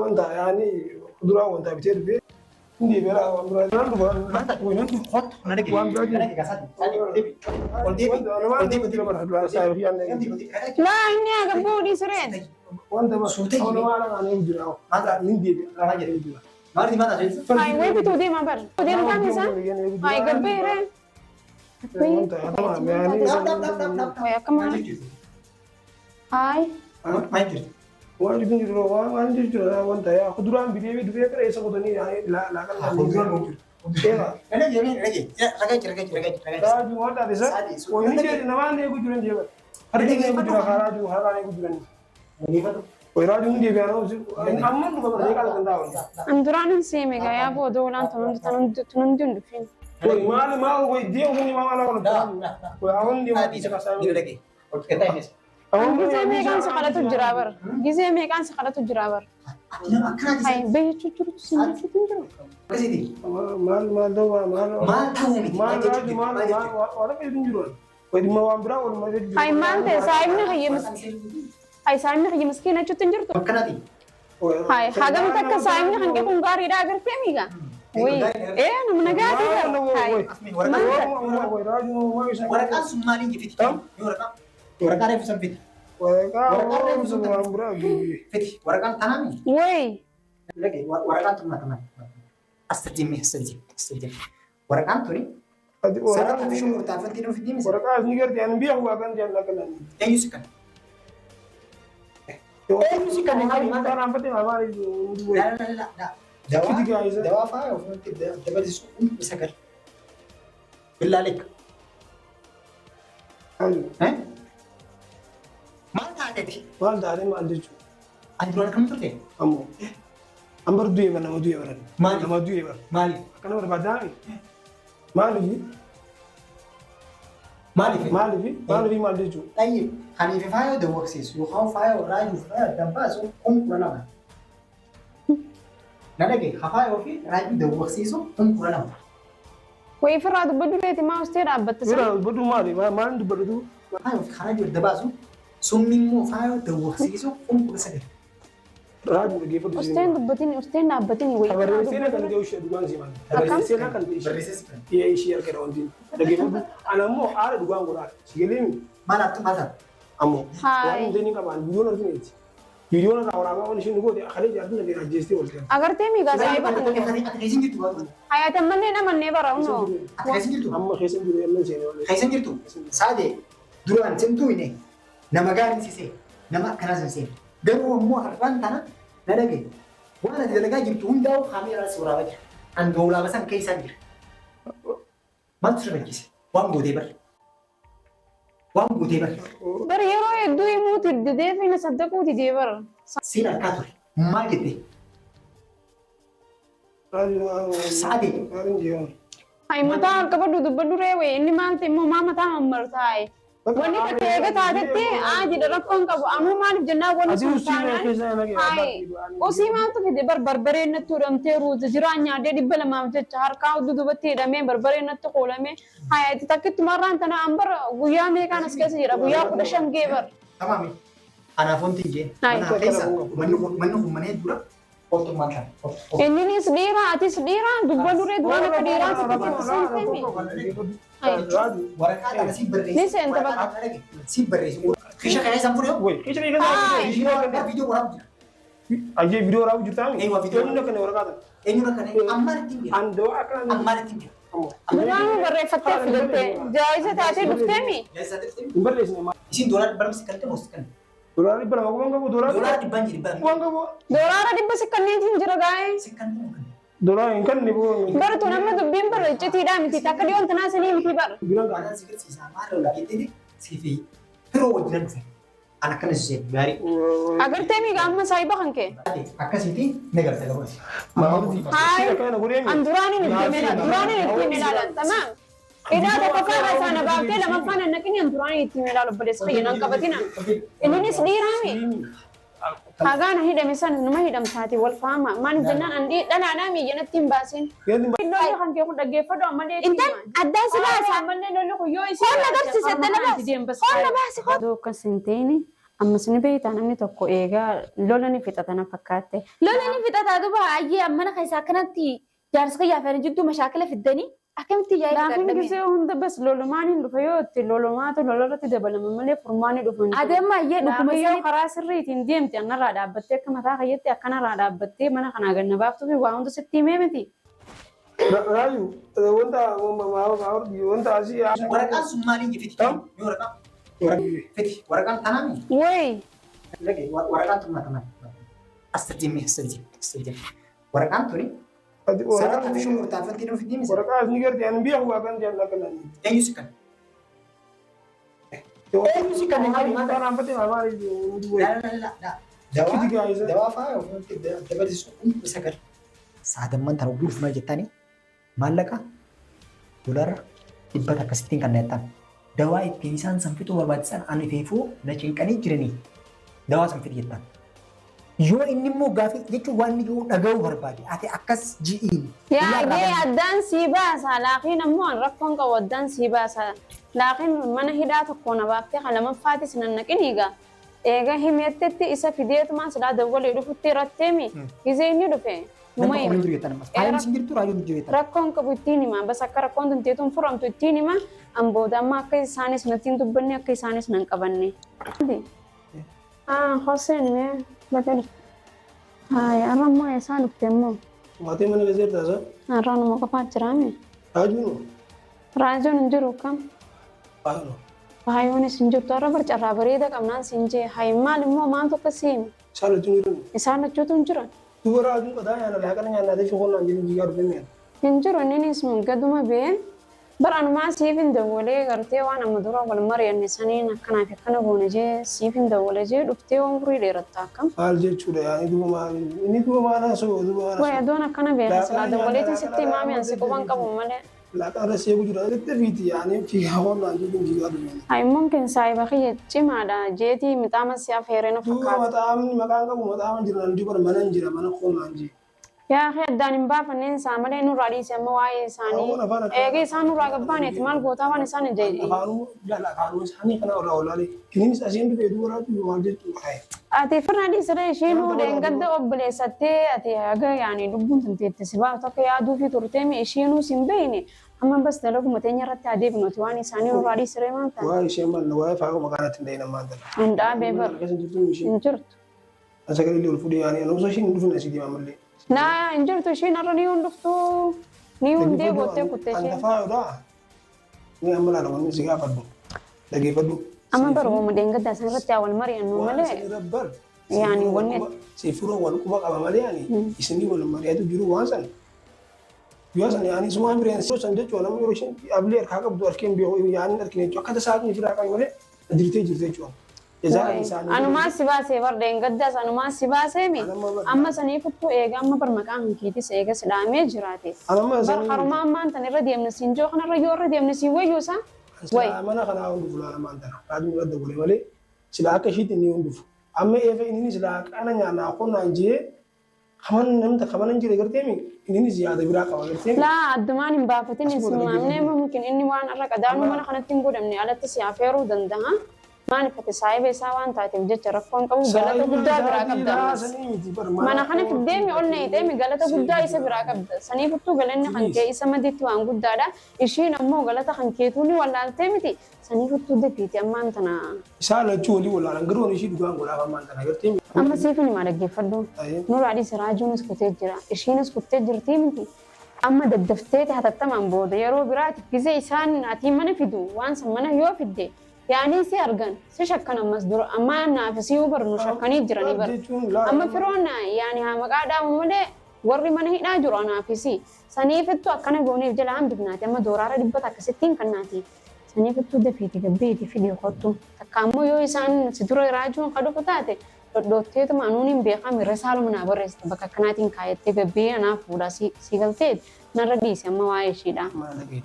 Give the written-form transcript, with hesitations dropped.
Wanta yaani kuduraa wanta bitee dhufee hin deebi'eera waan biraa. Nan dhufa. Nan dhufa. Kottu na dhage. Waan biraa Na dhage gasaati. Saadi deebi. Ol deebi. Ol deebi. Wanta nama duraa isaa yoo yaadne. Laa inni haa gabbuu dhiisireen. Wanta Suutee nama nama eegu jira. Hin deebi'a. Maal jedhe? Maal maal taasisa? Hayi wayii bituu deema bar. Deemtaan isaa. Hayi gabbeeree. Wanta nama yaani. Dhaab dhaab dhaab dhaab dhaab. Wayi akka maal? Hayi. Maal jirti? Waan jiru jiru waan waan jiru jiru wanta yaa kuduraan bitee dhufee gara eessa qotanii laaqan. Kuduraan jiru. Eegaa. Na dhage na dhage. Ragaa jira ragaa jira ragaa jira. Raajuu waan taate isa. Wayii jedhe namaan eegu jiran jeeba. Harki eegu jira karaa jiru harkaan eegu jiran. Dhaggeeffadhu. Wayii raajuun hin deebi'aa amma dhufa barree qaala kan taa'an. An duraan hin seeme gaa yaa booda olaan tunundi hin dhufin. Wayii maali maal wayii deemu kun maal maal Dhaab dhaab. Wayii awwan deemu isa Na kasaa. dhage. Ol gataa innis. Gizee meeqaan si kadhatu jira bar. Gizee meeqaan si kadhatu jira bar. Ati nama akkanaati. Hayi bayyachuu jirutu sin jechuutu hin jiru. Akkasiiti. Maal maal ta'u maal Maal ta'uu miti? maal raajuu maal maal waan akka hin jiru. Wayii dhimma waan biraa walumaa jechuudha. Hayi maal ta'e saayibni kiyya miskiina. Hayi saayibni kiyya miskiina jechuutu hin jirtu. Akkanaati. Hayi hagam takka saayibni hanqe kun gaariidha agartee miiga. Wayi ee nama nagaatii bar. Hayi Waraqaan sun maaliin fiti? Waraqaa waraqaa reefu san fiti. Fiti. Waraqaan tanaami. wayi Dhage waraqaan tun mata mata. As tajjimee as tajjimee as tajjimee. Waraqaan tuni sarara fi shunkurtaa fi nuuf deemisa. Waraqaa ni gartee ani biyya waa kan jaalladha kan. Eenyu si kana? Eenyu si kana? Maali maal? Karaan fatte maal La la la la. Dawaa dawaa faaya ofirratti dabalisisu kun isa gal. Billaa leekka. Maal taateeti? Maal taate maal jechuudha. Ani duraan akkam turte? Ammoo an bar du'e bara nama du'e bara. Maali? Nama du'e bara. Maali? Akkana barbaadaami. Maaliif? Maaliif? Maaliif? Maaliif maal jechuudha? Tayyib, kan ife faaya dawwaqsiisu yookaan faaya raajuu faaya addaan baasu kun 12. Na dhage, ha faaya ofii raajuu dawwaqsiisu kun 12. Wayi firraa dubbadhu reeti maa ustee dhaabbatte Bira sana. dubbadhu maali? Maal dubbadhu? Faaya ofii karaa adda baasu sumni immoo faaya dawwaqsiisu kun 19. Raajuu dhaggeeffatu. Usteen dubbatin usteen dhaabbatin wayi firraa Barreessee kan dubbadhu. ta'e ishee dhugaan si maal? Barreessee kan ta'e ishee. Barreessis kan. Dhiyee ishee argata wanti. Dhaggeeffatu. Ana immoo haala dhugaan godhaa. Si galee Maal haatu maal taatu? ammoo Haay. waan hin ta'in qabaan viidiyoon argineeti. Viidiyoon irraa waraabaa waan isheen goote akalee jaartin dhagee ajjeestee oolte. Agartee miigaa saayiba kan Ati keessa hin jirtu baatu. Hayatan mallee namannee bara unoo. Ati keessa hin jirtu. Amma keessa hin jiru amma hin seenee Keessa hin jirtu. Saade duraan simtuu hin nama gaariin sisee nama akkanaas hin seene. Garuu ammoo har'aan tana na dhage. Waan ati dalagaa jirtu hundaa'u kaameeraa si waraabaa jira. An doolaaba san keessaan jira. Maaltu si rakkise? Waan gootee bar. Waan gootee bar. Bar yeroo hedduu himuuti didee fi na saddaquuti didee bar. Siin harkaa ture. Maal jettee? Saade. Hayi mataa harka badhu dubbadhu ree wayi inni maal ta'e immoo maa mataa mammartaaye. Wanni takka eega taatetti aa jedha rakkoon qabu ammoo maaliif jennaan wanni Ati sun usii taanaan keessa nagee hayi usii maaltu fide bar barbareen natti hudhamtee ruuza jiraan nyaadee 200f jecha harkaa hudduu duubatti hidhamee barbareen natti kuulamee hayi ati takkittumarraan tana an bar guyyaa meeqaan as keessa jira guyyaa 15 gee bar. Tamaami. Anaaf wanti hin jeen. Hayi. Mana keessa manni kun manni kun mana hedduudha. Qoftu maal ta'a? Inninis dhiira atis dhiira dubbadhu ree duraan akka dhiiraa sitti sitti seentemi. Waraqaa kana si barreessi. Ni seenta bakka. Si barreessi. Kisha kana isaan fudhee. Hayi. Viidiyoo waraabu jira. Ayyee viidiyoo waraabu jirtaa mi? Eewa, viidiyoo. Eenyuun akkana waraqaa tan? Eenyuun akkana? Ammaan ittiin jira. Andoo akkana. Ammaan ittiin jira. Duraanuu barreeffattee fidattee jaayisa taatee dhufteemi. Hin barreessine maal? Isin doolaara dhibba lama si kannite moo si kannite? Doolaara 200 quban qabu doolaara Doolaara dhibbaan jira dhibbaan. quban qabu. Doolaara dhibba si kanneetiin jira gaa'ee. Si kannite moo kannite? Doolaara hin kanne boo. Bara tun amma dubbiin bara iccitiidhaa miti takka dhiyoon tanaa sanii miti bara. Biraan qabu. Waan si garsiisaa maal irraa jettee si fi firoo wajjin dhufe. An akkana si seenu gaarii. Agartee miiga amma saayiba kan kee. Akkasiiti ni garta garuu ati. Maamti. Haay. Akkana godhee An duraaniin itti himee duraaniin itti himee ilaalan tamaam. Hidhaa tokkoffaa irraa isaan abaaftee lamaffaan hin naqini an duraaniin itti himee ilaalu obboleessa kiyya nan qabatina. Inninis dhiiraami. Hagaan hidhame san numa hidhamtaati wal faama. Maaliif jennaan an dhalaadhaa miiyya natti hin baasin. Lolli kan kee kun dhaggeeffadhu ammallee itti Intal hima. addaan si baasa. Ammallee lolli kun yoo isin Holla garsiise addana baasi. Holla baasi holla. Odoo akkas hin ta'in Ammas ni beektaa namni tokko eegaa lola ni fixata na fakkaatte. Lola ni fixataa duuba ayyee mana keessaa akkanatti jaarsa kiyyaa fi ani jidduu mashaakila fiddanii akkamitti yaa'ii Laakiin fixadhame. gisee hunda bas lolumaan hin dhufa yoo itti lolumaatu lolarratti dabalama malee furmaanni dhufu hin jiru. Adeema ayyee dhuguma Laakiin yoo sanitti karaa sirriitiin deemte anarraa dhaabbattee akka mataa kayyatti akkanarraa dhaabbattee mana kanaa ganna baaftuu fi waa hunda sitti himee miti. Raayu wanta wanta asii. Waraqaan sun maaliin fiti? Tam? Yoo waraqaan fiti waraqaan tanaami. Wayi Lagi waraqaan tun mata mata. Astajjimee astajjimee astajjimee. Waraqaan tuni sarara fi shunkurtaa fi wanti nuuf deemisa. Waraqaa ni garti ani biya huwa kan jalla kan ni. Eenyu si kan? Eenyu si kan? Kan amfate mama ni. La la la la. Fiti gaayisa. Dawaa faa dabalisisu isa gad. Saadamman tana guutuuf maal jettani? Maallaqa dolara dhibba akkasittiin kan jettan. Dawaa ittiin isaan san fixuu barbaachisan ani feefuu na cinqanii jiranii dawaa san fixi jettan. Yoo inni immoo gaafii jechuun waan inni yoo dhaga'uu barbaade ati akkas ji'iin. Yaa gee addaan sii baasa laakiin ammoo an rakkoon qabu addaan sii baasa laakiin mana hidhaa tokko na baaftee kan lammaffaatis nan naqin egaa eega himettetti isa fideetumaan silaa dawwalee dhufutti irratteemi gizee inni dhufe Nama numa qofa hima. hin jiru jettan ammas. Faayimsi hin jirtu raajoon hin jiru jettan. Rakkoon qabu ittiin hima bas akka rakkoon tunteetuun furamtu ittiin hima an booda amma akka isaanis natti hin dubbanne akka isaanis nan qabanne. Ah, Hoseen mee bakka dhufte. Haaya, har'a immoo eessaa dhufte immoo? Maatii mana keessa jirta sa? Har'a numa qofaa jiraame. Raajuun Raajoon hin jiru kam? Faayino. Faayoonis hin jirtu. Har'a barcarraa bareeda qabnaan siin jee. Hayi maal immoo maaltu akka siime? Isaan lachuun jiran. Isaan lachuutu hin jiran. Duuba raajuun qataa nyaanna laaqana nyaannaa ta'e shokoon naan jedhin jigaa dhufee mi'an. Hin jiru inninis gaduma bee. Bar anumaa siif hin dawwalee gartee waan amma dura wal mari'anne saniin akkanaa fi akkana goone jee siif hin dawwale jee dhuftee umurii dheeratta akkam. Maal jechuudha yaani duuba maal inni duuba maal haasoo duuba maal Way haasoo. adoon akkana beeka silaa dawwaleetiin sitti himaame ansi quban qabu malee. Laaqana irra seequ jira jettee fiiti yaani fiigaa hoon naan jedhin jigaa dhufee. Hayi mumkin saayiba kiyya cimaadha jeetii mixaama si afeeree na Duuba fakkaata. maxaamni maqaan qabu maxaama jira naan jiru mana hin jira mana koon naan jira. Yaa akhi addaan hin baafanneen isaa malee nurraa dhiise amma waa'ee isaanii. Awoon afaan akka- Eegee isaan nurraa gabbaaneeti maal gootaa waan isaan hin jedhe. Afaanuu laala afaanuu isaanii kana irraa olaalee. Innis asiin dhufee duuba raajuu maal jechuudha. Ati firna dhiisiree ishiinuu dheengadda obboleessattee ati haga yaani lubbuun tanteetti si baaftu akka yaaduu fi turteemi ishiinuu sin beeyne amma bas dalaguma teenya irratti adeemnuti waan isaanii nurraa dhiisiree maal ta'a. Waa'ee ishee maal waa'ee faayoo maqaan ittiin dhaheen ammaan tana. Hin dhaabee bar Keessa jirtu isheen. hin jirtu. Sagalee illee ol fuudhee yaani osoo isheen hin dhufne asii deemaa malee. Naa hin jirtu ishiin har'a ni hunduftuu ni hundee goottee kutte Anta isheen. faayoodha. Ni amma laala wanni si gaafadhu. Dhageeffadhu. Amma barbaadu dheengadda isaan irratti haa wal mari'annu Waan malee. isin irra bar. Yaani wanni- Si furoo wal quba qaba malee yaani isinii wal mari'atu jiru waan san. Yoo san yaani sumaan bireen san jechuudha namni yeroo isheen ablee harkaa qabdu harkeen beeku yaani harkeen jechuudha akka tasaa ni firaa qabu malee jirtee jirtee jechuudha. Jazaan isaanii. Anumaa si baasee bar dheengaddaas anumaa si baasee mi amma saniifuttuu eega amma bar maqaan hankiitis eega si dhaamee jiraate. Anamma Bar isaanii. harumaa ammaan tan irra deemne siin joo kanarra yoo irra deemne siin wayyuusa. Wayi. Silaa mana kanaa hundufu laala maan tana. Raajii irra dabalee malee silaa akka ishiitti inni hundufu. Amma eefa inni silaa qaana nyaannaa qonnaan jee kaman namta kaman hin jire garteemi innis yaada biraa qaba garteemi. Laa addumaan hin baafatin Asuma isin maamnee mumkin inni waan irra qadaanuu mana kanatti hin godhamne alatti si afeeruu danda'a. Maaliif ati saayiba isaa waan taateef jecha rakkoon qabu galata guddaa biraa qabda ammas. Mana kana fiddeemi ol neeyiteemi galata guddaa isa biraa qabda. Saniifuttuu galanni kan kee isa madiitti waan guddaadha. Ishiin ammoo galata kan keetuu ni wallaaltee miti. Saniifuttuu dafiiti ammaan tana. Isaa lachuu walii walaalan garuu ishii dhugaan godhaaf ammaan tana garteemi. Amma siif himaa dhaggeeffadhu. Nurraa dhiisi raajuunis kutee jira. Ishiinis kuttee jirtii miti. Amma daddafteeti hatattamaan booda yeroo biraati gisee isaan ati mana fidu waan san mana yoo fidde yaanii si argan si shakkan ammas dura amma naaf si yoo barnu shakkanii jiranii bara. Amma firoon yaani haa maqaa dhaamu malee warri mana hidhaa jiru anaafisi. Saniifittuu akkana gooneef jala hambifnaati amma dooraara dhibbata akkasittiin kannaati. Saniifittuu dafiiti gabbeeti fidee kottu. Takka ammoo yoo isaan si dura raajuun ka dhufu taate dhodhootteetuma anuun hin beekame resaaluma naa barreessite bakka akkanaatiin kaayattee gabbee anaaf fuudha si galteet narra dhiise amma waa'ee ishiidha. Mana dhageeti.